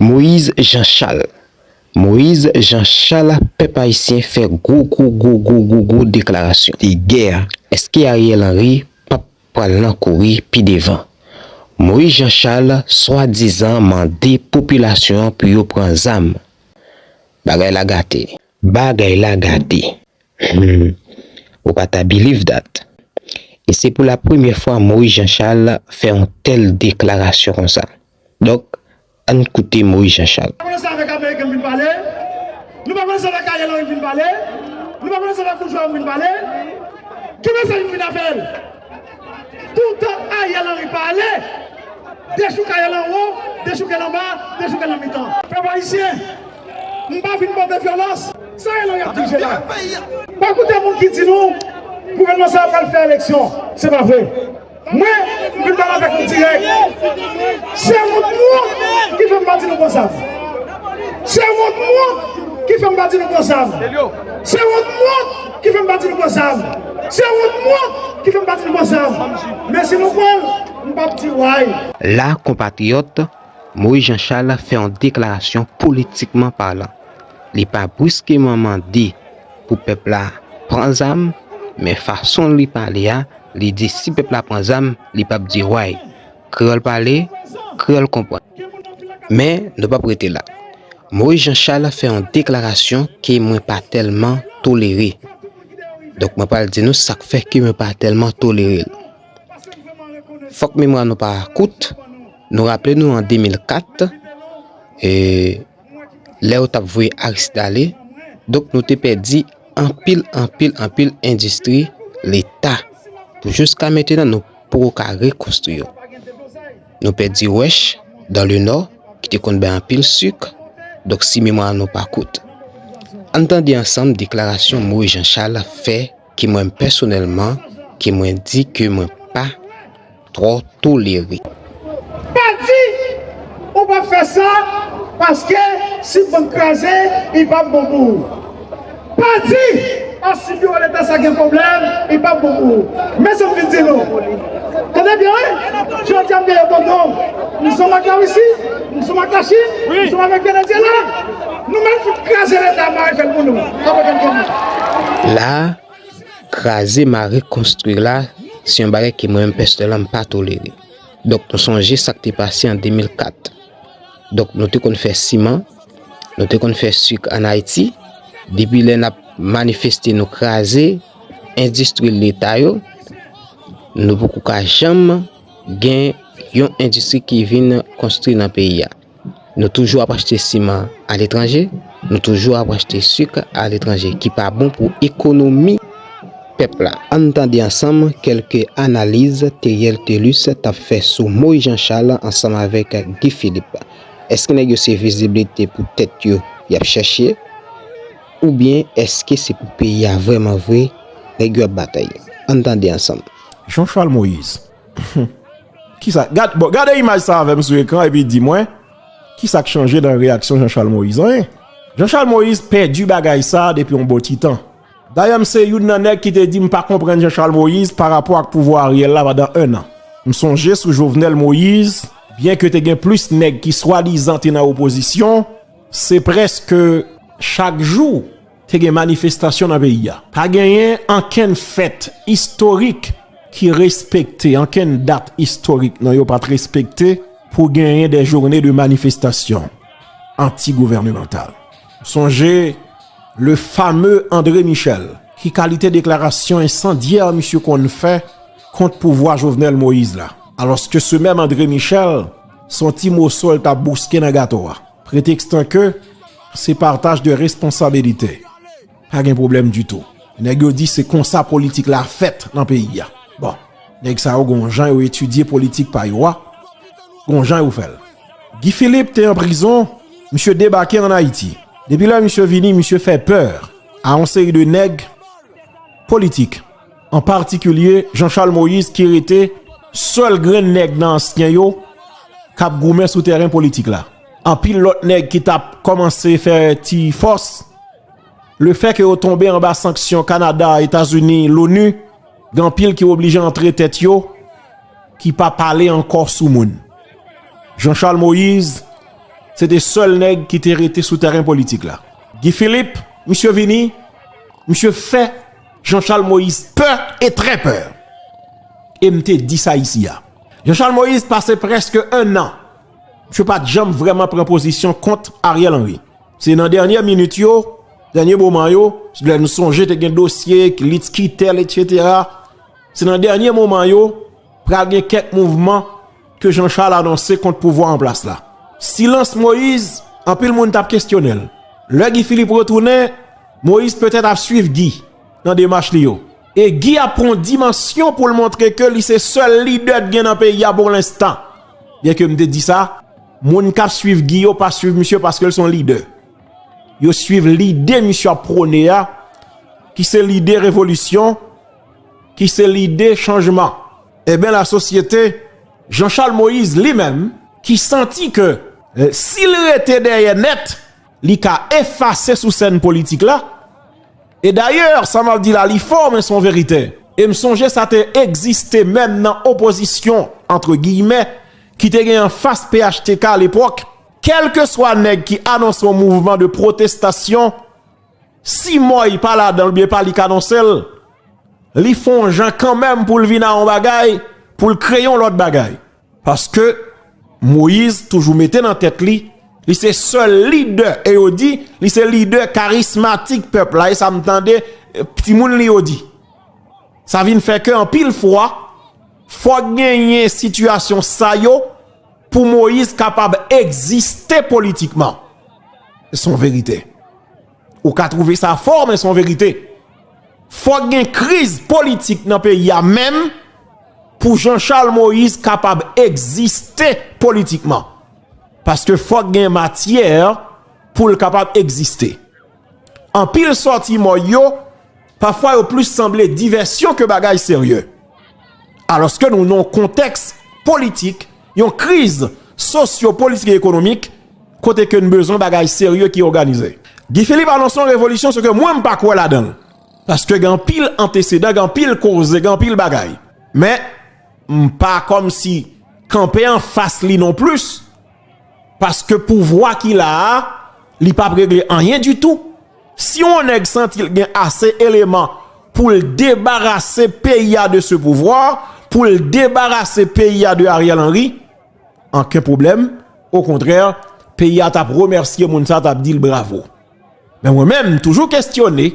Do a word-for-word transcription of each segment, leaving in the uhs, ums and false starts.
Moyiz Janchal. Moyiz Janchal, pèp ayisyen fè gwo, gwo, gwo, gwo, gwo, gwo deklarasyon de gè. Èske Ariel Henry p ap pral nan kouri pi devan? Moyiz Janchal swadizan mande popilasyon an pou yo pran zam. Bagay la gate. Bagay la gate. Hmm. Ou pa ta believe that. E se pou la premyè fwa Moyiz Janchal fè yon tèl deklarasyon konsa. Donk, ann koute Moyiz Janchal. Nou pa konnen sa avèk Ameriken vin pale. Nou pa konnen sa avèk Ariel Henry vin pale. Nou pa konnen sa avèk boujwa vin pale. Ki mesaj nou vin avè l? Toutan Ariel Henry pale, dechouke Ariel anwo, dechouke l anba, dechouke l nan mitan. Pèp ayisyen, m pa vin pote vyolans. Sa Ariel Henry ap dirije la. Pa koute moun ki di nou gouvènman sa a pral fè eleksyon. Se pa vre. Mwen, m vin pale avèk nou dirèk. Se wont mwen ki fè m pa di nou pran zam. Se wont mwen ki fè m pa di nou pran zam. Se wont mwen ki fè m pa di nou pran zam. Se wont mwen ki fè m pa di nou pran zam. Men si nou pran l, m p ap di way. La, konpatriyòt, Moyiz Janchal fè yon deklarasyon politikman palan. Li pa briskeman mande pou pèp la pran zam, men fason li pale a, li di si pèp la pran zam, li p ap di way. Kreyòl pale, kreyòl konprann. Men, nou p ap rete la. Moyiz Janchal fè yon deklarasyon ke mwen pa tèlman tolere. Donk, mwen pral di nou sa k fè ke mwen pa tèlman tolere l. Fòk memwa nou pa kout. Nou raple nou an de mil kat, e, lè yo t ap voye Aristide ale, donk nou te pèdi anpil, anpil, anpil endistri Leta. Pou jiska mentenan, nou poko ka rekonstwi yo. Nou pèdi Wèch, dans le Nord, ki te konn bay anpil sik, donk si memwa nou pa kout. Ann tande ansanm deklarasyon Moyiz Janchal fè ke mwen pèsonèlman, ke mwen di ke mwen pa twò tolere. Pa di ou p ap fè sa, paske si bank kraze, li p ap bon pou ou. Pa di, a, si biwo Leta sa gen pwoblèm, li p ap bon pou ou. Men sa m vin di nou. Tande byen, wi. Jodi a m dèyè tonton. M sou mak Larisi, m sou mak Lachin, m sou mak Venezyela. Nou menm fout kraze Leta, mare fè l pou nou. Sa pa gen pwoblèm. La, kraze, mare, konstwi la, se yon bagay ke mwen menm pèsonèlman m pa tolere. Donk, nou sonje sa k te pase an de mil kat. Donk, nou te konn fè siman, nou te konn fè sik ann Ayiti. Depi lè n ap manifeste, nou kraze endistri Leta yo, nou poko ka janm gen yon endistri ki vin konstwi nan peyi a. Nou toujou ap achte siman aletranje, nou toujou ap achte sik aletranje, ki pa bon pou ekonomi pèp la. Ann tande ansanm kèlke analiz Theriel Thelus t ap fè sou Moyiz Janchal ansanm avèk Guy Philippe. Èske nèg yo se viziblite pou tèt yo y ap chèche? Oubyen èske se pou peyi a vrèman vre nèg yo ap batay? Ann tande ansanm. Jean Charles Moïse. Kisa, gad, bon, gade imaj sa avè m sou ekran epi di mwen, kisa k chanje nan reyaksyon Jean Charles Moïse? Anyen. Jean Charles Moïse pèdi bagay sa depi yon bon ti tan. Dayè, m se youn nan nèg ki te di m pa konprann Jean Charles Moïse pa rapò ak pouvwa Ariel la pandan enn an. M sonje sou Jovenel Moïse, byenke te gen plis nèg ki swadizan te nan opozisyon, se prèske chak jou te gen manifestasyon nan peyi a. Pa genyen ankenn fèt istorik ki respekte, ankenn dat istorik non yo pa t respekte pou genyen des journées de manifestation anti-gouvernemental. Sonje le fameux André Michel, ki kalite deklarasyon ensandyè misye konn fè kont pouvwa Jovenel Moïse la. Alòske se menm André Michel, se yon ti moso l t ap bouske nan gato a. Pretèks lan ke se partaj de responsabilite. Pa gen pwoblèm ditou. Nèg yo di se konsa politik la fèt nan peyi a. Bon, nèg sa yo gon jan yo etidye politik pa yo a, gon jan yo fè l. Guy Philippe te an prizon, misye debake ann Ayiti. Depi lè misye vini, misye fè pè a yon seri de nèg politik, an patikilye Jean Charles Moïse ki rete sèl grenn nèg nan ansyen yo k ap goumen sou tèren politik la. Anpil lòt nèg ki t ap kòmanse fè ti fòs, lefètke yo tonbe anba sanksyon Kanada, Etazini, Loni, gen anpil ki oblije antre tèt yo, ki pa pale ankò sou moun. Jean Charles Moïse Se te sèl nèg ki te rete sou tèren politik la. Guy Philippe, misye vini, misye fè Jean Charles Moïse pè e trè pè. E m te di sa isi a. Jean Charles Moïse pase prèske en an. Misye pa t janm vrèman pran pozisyon kont Ariel Henry. Se nan dènye minit yo, dènye moman yo, lè nou sonje te gen dosye, lit Kitèl, etsetera. Se nan dènye moman yo, pral gen kèk mouvman ke Jean Charles anonse kont pouvwa an plas la. Silans Moïse, anpil moun t ap kesyone l. Lè Guy Philippe retounen, Moïse petèt ap swiv Guy nan demach li yo. E Guy ap pran yon dimansyon pou l montre ke li se sèl lidè t gen nan peyi a pou lenstan. Byenke m te di sa, moun k ap swiv Guy yo pa swiv misye paske l se yon lidè. Yo swiv lide misye ap pwone a, ki se lide revolisyon, ki se lide chanjman. Enben, lasosyete, Jean Charles Moïse li menm, ki santi ke, eh, si l rete dèyè nèt, li ka efase sou sèn politik la. E dayè, sa m ap di la, li fò, men se yon verite. E m sonje sa te egziste menm nan opozisyon, antre giyimè, ki te gen anfas P H T K alepòk. Kèlkeswa nèg ki anonse yon mouvman de pwotestasyon, si Mòy pa ladan l oubyen pa li k anonse l, li fè yon jan kanmenm pou l vin a yon bagay, pou l kreye yon lòt bagay. Paske Moïse toujou mete nan tèt li, li se sèl lidè, e yo di, li se lidè karismatik pèp la, e sa m tande, eh, timoun li yo di. Sa vin fè ke anpil fwa, fòk genyen sitiyasyon sa yo pou Moïse kapab egziste politikman. Se yon verite. Ou ka twouve sa fò, men se yon verite. Fòk gen kriz politik nan peyi a menm pou Jean Charles Moïse kapab egziste politikman. Paske fòk gen matyè pou l kapab egziste. Anpil sòti Mòy yo, pafwa yo plis sanble divèsyon ke bagay serye. Alòske nou nan yon kontèks politik, yon kriz sosyo-politik e ekonomik, kote ke n bezwen bagay serye ki òganize. Guy Philippe anonse yon revolisyon, se ke mwen m pa kwè ladan l. Paske gen anpil antesedan, gen anpil koze, gen anpil bagay. Men, m pa kòmsi kanpe anfas li non plis, paske pouvwa ki la a, li p ap regle anyen ditou. Si yon nèg santi l gen ase eleman pou l debarase peyi a de se pouvwa, pou l debarase peyi a de Ariel Henry, anken pwoblèm. Okontrè, peyi a t ap remèsye moun sa, t ap di l bravo. Men mwen menm, m toujou kesyone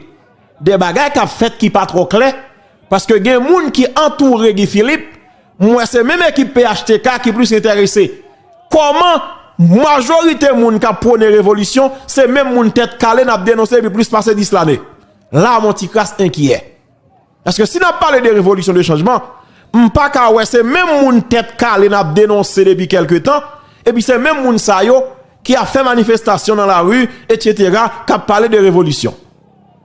de bagay k ap fèt ki pa twò klè, paske gen moun ki antoure Guy Philippe, m wè se menm ekip P H T K ki plis enterese. Kòman majorite moun k ap pwone revolisyon, se menm moun tèt kale n ap denonse depi plis pase dis lane? La, m on ti kras enkyè. Paske si n ap pale de revolisyon, de chanjman, m pa ka wè se menm moun tèt kale n ap denonse depi kèlke tan, epi se menm moun sa yo ki ap fè manifestasyon nan lari, etsetera, k ap pale de revolisyon.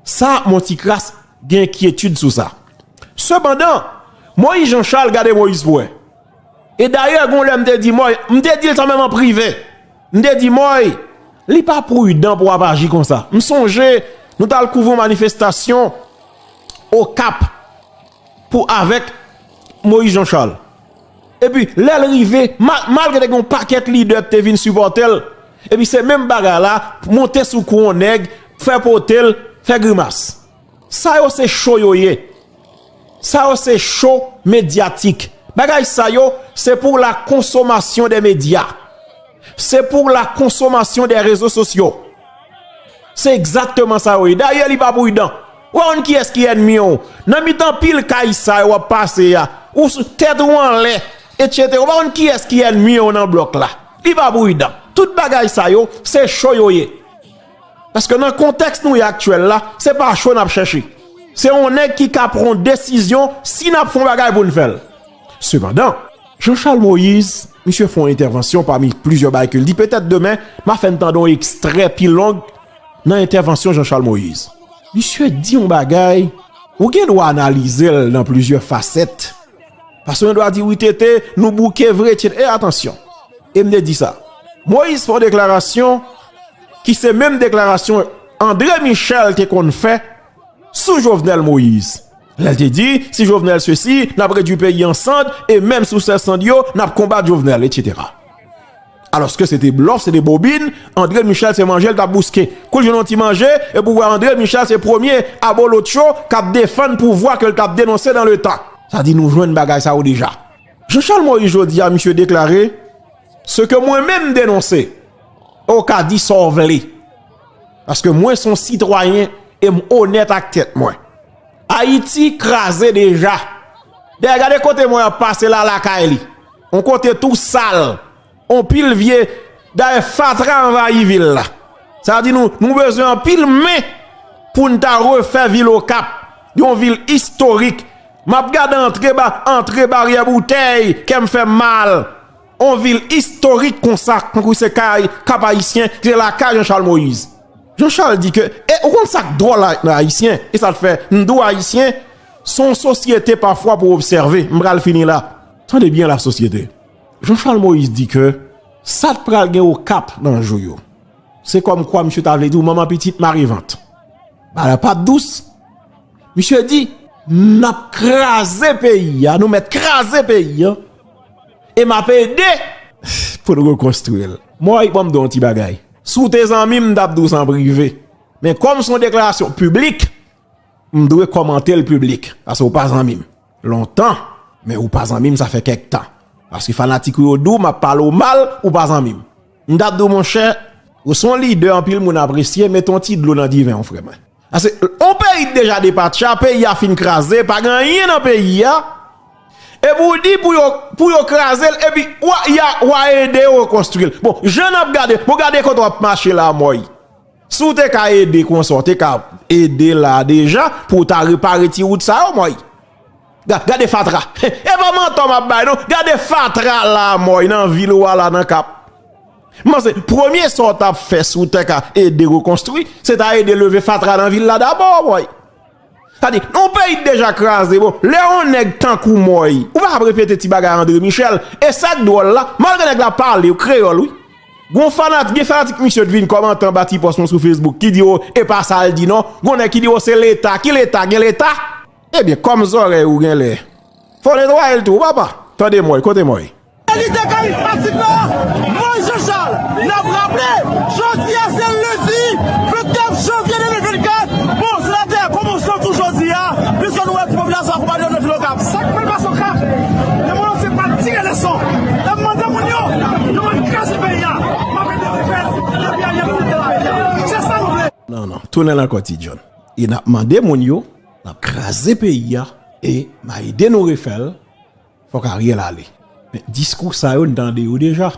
Sa, m on ti kras gen enkyetid sou sa. Sepandan, Moïse Jean Charles, gade Moïse pou wè. E dayè, gon lè m te di Mòy, m te di l sa menm an prive. M te di Mòy, li pa pridan pou w ap aji konsa. M sonje, nou t al kouvri yon manifestasyon Okap pou avèk Moïse Jean Charles. Epi, lè l rive, ma-, malgre te gen yon pakèt lidè ki te vin sipòte l, epi se menm bagay la, monte sou kou yon nèg, fè pote l, fè grimas. Sa yo se cho yo ye. Sa yo se cho medyatik. Bagay sa yo, se pour la consommation des médias. Se pour la consommation des réseaux sociaux. Se egzakteman sa yo ye. Dayè, li pa pridan. Ou pa konn kiyès ki ènmi w. Nan mitan pil kay sa yo w ap pase a, ou sou tèt ou anlè, etsetera. Ou pa konn kiyès ki ènmi w nan blòk la. Li pa pridan. Tout bagay sa yo, se cho yo ye. Paske nan kontèks nou ye aktyèl la, se pa cho n ap chèche. Se yon nèg ki ka pran yon desizyon si n ap fè yon bagay pou n fè l. Sepandan, Jean Charles Moïse, misye fè yon entèvansyon pami plizyè bagay ke l di. Petèt demen, m a fè n tande yon ekstrè pi long nan entèvansyon Jean Charles Moïse. Misye di yon bagay, ou gen dwa analize l nan plizyè fasèt. Paske yon dwa di, wi, T T, nou bouke vre, etsetera. E atansyon, e m te di sa. Moïse fè yon deklarasyon ki se menm deklarasyon André Michel te konn fè sou Jovenel Moïse. Lè l te di, si Jovenel sesi, n ap redui peyi an sand, e menm si w sè sand yo, n ap konbat Jovenel, etsetera. Alòske se te blòf, se te bobin, André Michel se manje l t ap bouske. Kou l jwenn yon ti manje, epi w wè André Michel se premye abolotcho k ap defann pouvwa ke l t ap denonse dans le temps. Sa di nou jwenn bagay sa yo deja. Jean Charles Moïse jodi a, misye deklare, ce que mwen menm m denonse, ou ka di sa w vle. Paske mwen se yon sitwayen e m onèt ak tèt mwen. Ayiti kraze deja. Dayè, gade kote mwen ap pase la lakay li. Yon kote tou sal. Yon pil vye. Dayè, fatra anvayi vil la. Sa di nou, nou bezwen anpil men pou n ta refè vil Okap. Yon vil istorik. M ap gade antre ba, antre Baryè Boutèy, kè m fè m mal. On vil istorik konsa, tankou se kay Kap Ayisyen, ki se lakay Jean Charles Moïse. Jean Charles di ke, e ou konn sa k dwòl a, nan Ayisyen, e sa k fè m di w Ayisyen, se yon sosyete pafwa pou obsève, m pral fini la. Tande byen la sosyete. Jean Charles Moïse di ke sa k pral gen Okap nan jou yo, se kòmkwa misye ta vle di w manman pitit mare vant. Bagay la p ap dous. Misye di, n ap kraze peyi a, nou mèt kraze peyi a. E m ap ede pou n rekonstwi l. Mòy, ban m di w yon ti bagay. Si w te zanmi m, m t ap di w sa an prive. Men kòm se yon deklarasyon piblik, m dwe kòmante l piblik. Paske w pa zanmi m. Lontan, men ou pa zanmi m, sa fè kèk tan. Paske fanatik ou yo di w m ap pale w mal, ou pa zanmi m. M t ap di w, monchè, ou se yon lidè anpil moun apresye, mete yon ti dlo nan diven w, frè mwen. Paske yon peyi k deja depatcha, peyi a fin kraze, pa gen anyen nan peyi a. Epi w di pou yo, pou yo kraze l, epi w a, y a, w a ede yo rekonstwi l. Bon, jan n ap gade, bon, gade kote w ap mache la, Mòy. Si w te ka ede konsa, w te ka ede la deja pou w ta repare ti wout sa yo, Mòy. Ga-, gade fatra. E pa mantò m ap bay, non. Gade fatra la, Mòy, nan vil ou a la, nan Kap. M panse, premye sa w t ap fè si w te ka ede rekonstwi, se ta ede leve fatra nan vil la dabò, Mòy. Sa di, yon peyi k deja kraze, bon, lè yon nèg tankou Mòy, ou pa ap repete ti bagay André Michel, e sa k dwòl la, malgre nèg la pale kreyòl, wi. Gon fanatik, gen fanatik misye t vin kòmante anba ti pòs mwen sou Facebook ki di, o, e pa sa l di non. Gon nèg ki di, o, se Leta. Ki Leta? Gen Leta? Ebyen, kòm zòrèy ou genlè. Fò w netwaye l tou, papa. Tande Mòy, kote Mòy? Lidè karizmatik la, Moïse Jean Charles, n ap raple, jodi a se lendi vennèf janvye de mil vennkat. Bon, senatè, kòman w santi w jodi a? Piske nou wè tout popilasyon akonpanye w nan vil Okap. Sa k pral pase Okap? Lemonn antye pral tire leson. N ap mande moun yo, nou mèt kraze peyi a. M ap ede refè l. Depi a, y ap ede peyi a. Se sa nou vle. Non, non. Tounen l ankò, Ti John. E n ap mande moun yo, n ap kraze peyi a, e m a ede nou refè l. Fòk Ariel ale. Men diskou sa yo, n tande yo deja.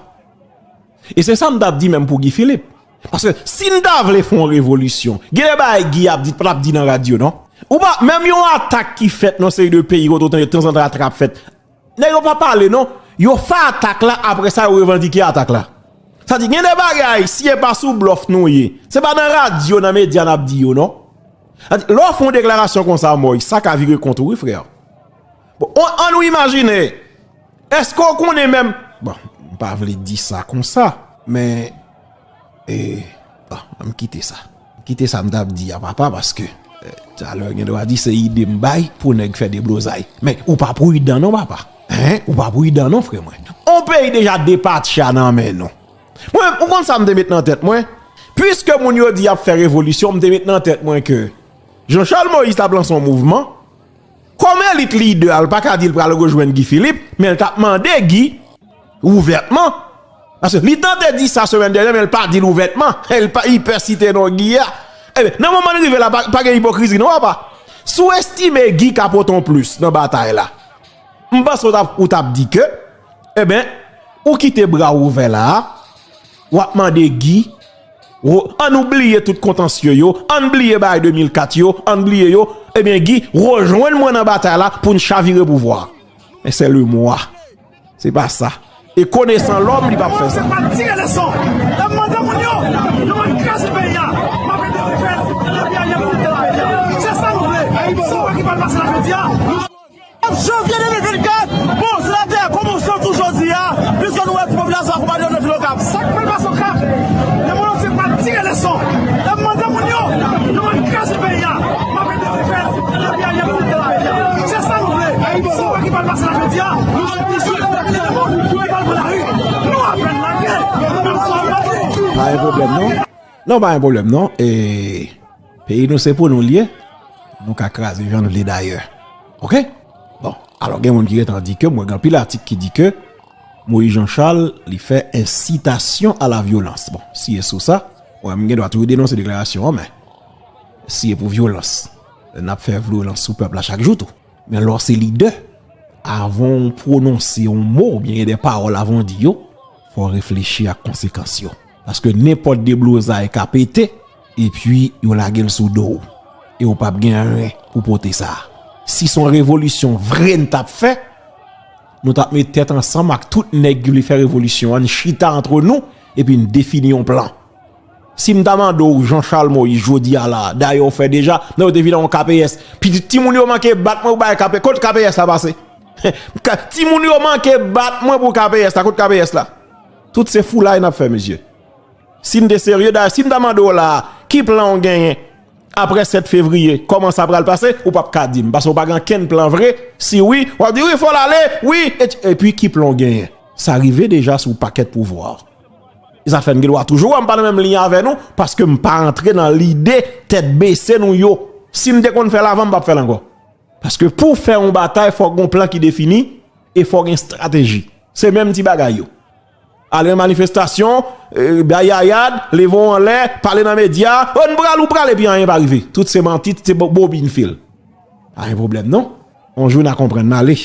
E se sa m t ap di menm pou Guy Philippe. Paske si n ta vle fè yon revolisyon, gen de bagay Guy ap di, pa t ap di nan radyo, non. Ou pa, menm yon atak ki fèt nan seri de peyi kote w tande tanzantan atak ap fèt, nèg yo pa pale, non. Yo fè atak la, apre sa, yo revandike atak la. Sa di, gen de bagay, si e pa sou blòf nou ye, se pa nan radyo, nan medya n ap di yo, non. Sa di, lè w fè yon deklarasyon konsa, Mòy, sa ka vire kont ou, wi, frè. Bon, on, ann nou imajine, èske w konnen menm, bon, m pa vle di sa konsa, men, e, bon, ann kite sa. Kite sa m t ap di a, papa, paske, e, talè gen dwa di se ide m bay pou nèg fè deblozay. Men, ou pa pridan non, papa. Hein? Ou pa pridan non, frè mwen. On peyi deja depatcha nan men nou. Mwen, ou konn sa m te met nan tèt mwen? Piske moun yo di y ap fè revolisyon, m te met nan tèt mwen ke Jean Charles Moïse t ap lanse yon mouvman. Kòm elit lidè a, l pa ka di l pral rejwenn Guy Philippe, men l t ap mande Guy ouvètman. Paske li tante di sa semèn dènyè, men l pa di l ouvètman. L pa, li pè site non Guy a. Ebyen, nan moman n rive la, pa, pa gen ipokrizi non, papa. Si w estime Guy ka pote yon plis nan batay la, m panse w t ap, ou t ap di ke, ebyen, ou kite bra w ouvè la a, w ap mande Guy, wo-, ann nou bliye tout kontansye yo, ann bliye bagay de mil kat yo, ann bliye yo, ebyen, Guy, rejwenn mwen nan batay la pou n chavire pouvwa a. Men se le mwa. Se pa sa. E konesan lòm, li p ap fè sa. Se pa tire leson. N ap mande moun yo, nou mèt kraze peyi a. M ap ede refè l. Depi a, y ap ede peyi a. Se sa nou vle. Sa w wè ki pral pase la jodi a. Janvye de mil vennkat, bon, senatè, kòman w santi w jodi a? Piske nou wè tout popilasyon akonpanye w nan vil Okap. Sa k pral pase Okap? Lemonn antye pral tire leson. N ap mande moun yo, nou mèt kraze peyi a. M ap ede refè l. Depi a, y ap ede peyi a. Se sa nou vle. Sa w wè ki pral pase la jodi a. Nou ap ede moun ki pral pran lari. Nou apèn lage. Gen pwoblèm non? Non, pa gen pwoblèm non. E peyi nou se pou nou l ye. Nou ka kraze jan n vle dayè. Oke? Bon, alò gen moun ki gentan di ke, mwen gen anpil atik ki di ke Moïse Jean Charles li fè incitation à la violence. Bon, si e sou sa, mwen m gen dwa toujou denonse deklarasyon an, men si e pou vyolans, n ap fè vyolans sou pèp la chak jou tou. Men lè w se lidè, avan w pwononse yon mo oubyen gen de pawòl avan w di yo, fò w reflechi ak konsekans yo. Paske nenpòt deblozay ka pete, epi yo lage l sou do w. E w p ap gen anyen pou pote sa. Si se yon revolisyon vre n t ap fè, nou t ap met tèt ansanm ak tout nèg ki vle fè revolisyon an, n chita antre nou, epi n defini yon plan. Si m ta mande w Jean Charles Moïse jodi a la, dayè w fè deja, nan yo te vin yon K P S. Pitit timoun yo manke bat mwen pou bay K P S. Kot K P S la pase? Ka- Timoun yo manke bat mwen pou K P S la. Kot K P S la? Tout se foulay n ap fè, mesye. Si n te serye, dayè, si m ta mande w la, ki plan w genyen apre sèt fevriye, kòman sa pral pase, ou p ap ka di m. Paske w pa gen ankenn plan vre. Si wi, w ap di, wi, fò l ale, wi, et- epi ki plan w genyen? Sa rive deja sou pakèt pouvwa. E sa fè n gen dwa toujou wè m pa nan menm liy avè nou, paske m pa antre nan lide tèt bese nou yo. Si m te konn fè l avan, m p ap fè l ankò. Paske pou w fè yon batay, fòk gen yon plan ki defini e fòk gen estrateji. Se menm ti bagay yo. Ale nan manifestasyon, e, bay yayad, leve w anlè, pale nan medya, o n pral, ou pral, epi anyen pa rive. Tout se manti, tout se bo- bobin fil. Pa gen pwoblèm non. Yon jou n a konprann, n ale.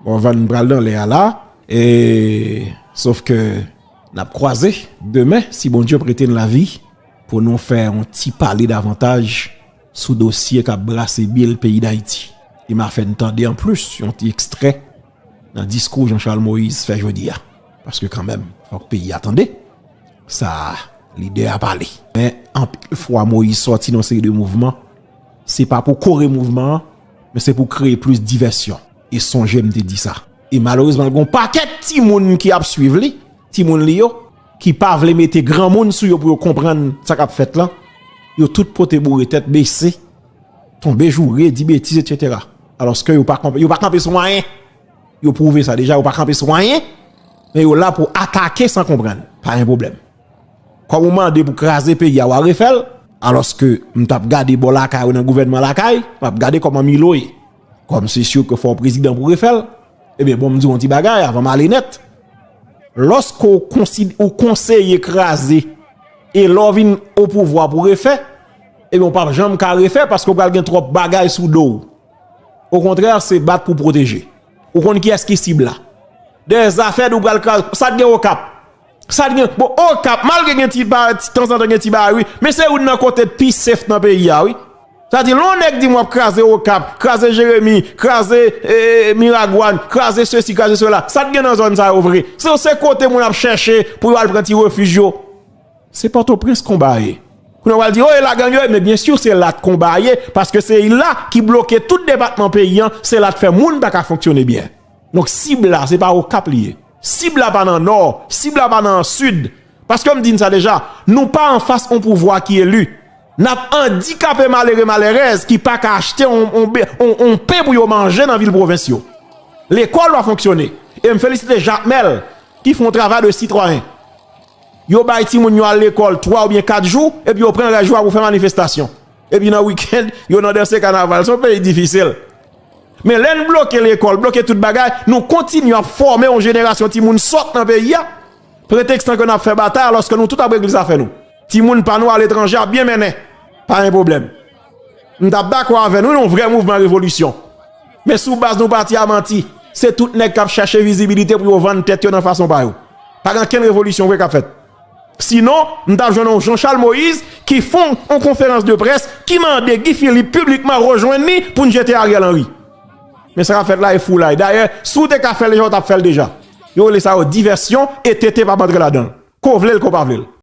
Bon, van n pral nan lè a la. E, sof ke n ap kwaze demen, si Bondye prete n lavi, pou nou fè yon ti pale davantaj sou dosye k ap brase bil peyi Dayiti. E m a fè n tande anplis yon ti ekstrè nan diskou Jean Charles Moïse fè jodi a. Paske kanmenm, fòk peyi a tande sa lidè a pale. Men anpil fwa Moïse sòti nan seri de mouvman, se pa pou kore mouvman an, men se pou kreye plis divèsyon. E sonje m te di sa. E malerezman, gen yon pakèt timoun ki ap swiv li, timoun li yo, ki pa vle mete granmoun sou yo pou yo konprann sa k ap fèt lan. Yo tout pote boure tèt bese, tonbe joure, di betiz, etsetera. Alòske yo pa kanpe, yo pa kanpe sou anyen. Yo pwouve sa deja, yo pa kanpe sou anyen, men yo la pou atake san konprann. Pa gen pwoblèm. Kòm ou mande pou kraze peyi a, w a refè l, alòske m t ap gade bò lakay ou nan gouvènman lakay, m ap gade kòman Milo ye. Kòm se si ke fò w prezidan pou refè l, ebyen, bon, m di w yon ti bagay avan m ale nèt. Lòske w konsid- ou konseye kraze, e lè w vin o pouvwa pou refè, ebyen, w p ap janm ka refè paske w pral gen twòp bagay sou do w. Okontrè, se bat pou pwoteje. Ou konn kiyès ki sib la. Dèyè zafè di w pral kraze, sa t gen Okap. Sa t gen, bon, Okap, malgre gen ti ba- ti tanzantan gen ti bagay, wi, men se youn nan kote pi safe nan peyi a, wi. Sa di, lè yon nèg di m w ap kraze Okap, kraze Jeremi, kraze, e, Miragwàn, kraze sesi, kraze sela, sa t gen nan zòn sa yo vre? Se, se kote moun ap chèche pou yo al pran ti refij yo. Se Pòtoprens konba a ye. Kounye a w al di, o, e la gang yo ye, men byen si se la t konba a ye, paske se la ki bloke tout depatman peyi an, se la t fè moun pa ka fonksyone byen. Donk, sib la, se pa Okap li ye. Sib la pa nan Nò, sib la pa nan Sid. Paske m di n sa deja, nou pa anfas yon pouvwa ki eli. N ap andikape malere, malerèz ki pa ka achte yon, yon, be- yon, yon pen pou yo manje nan vil pwovens yo. Lekòl pa fonksyone. E m felisite Jakmèl ki fè yon travay de sitwayen. Yo bay timoun yo al lekòl twa oubyen kat jou, epi yo pran rès jou a pou fè manifestasyon. Epi nan wikenn, yo nan danse kanaval. Se yon peyi difisil. Men lè n bloke lekòl, bloke tout bagay, nou kontinye ap fòme yon jenerasyon timoun sòt nan peyi a, pretekstan ke n ap fè batay, alòske nou tout ap regle zafè nou. Timoun pa nou aletranje ap byen mennen. Pa gen pwoblèm. M t ap dakò avè nou, yon vrè mouvman revolisyon. Men sou baz nou pati a manti, se tout nèg k ap chèche vizibilite pou yo vann tèt yo nan fason pa yo. Pa gen ankenn revolisyon vre k ap fèt. Sinon, m t ap jwenn yon Jean Charles Moïse ki fè yon konferans de près, ki mande Guy Philippe piblikman rejwenn li pou n jete Ariel Henry. Men sa k ap fèt la e foulay. Dayè, si w te ka fè l deja, w t ap fè l deja. Yo rele sa yo divèsyon e T T p ap antre ladan l. Ke w vle l, ke w pa vle l.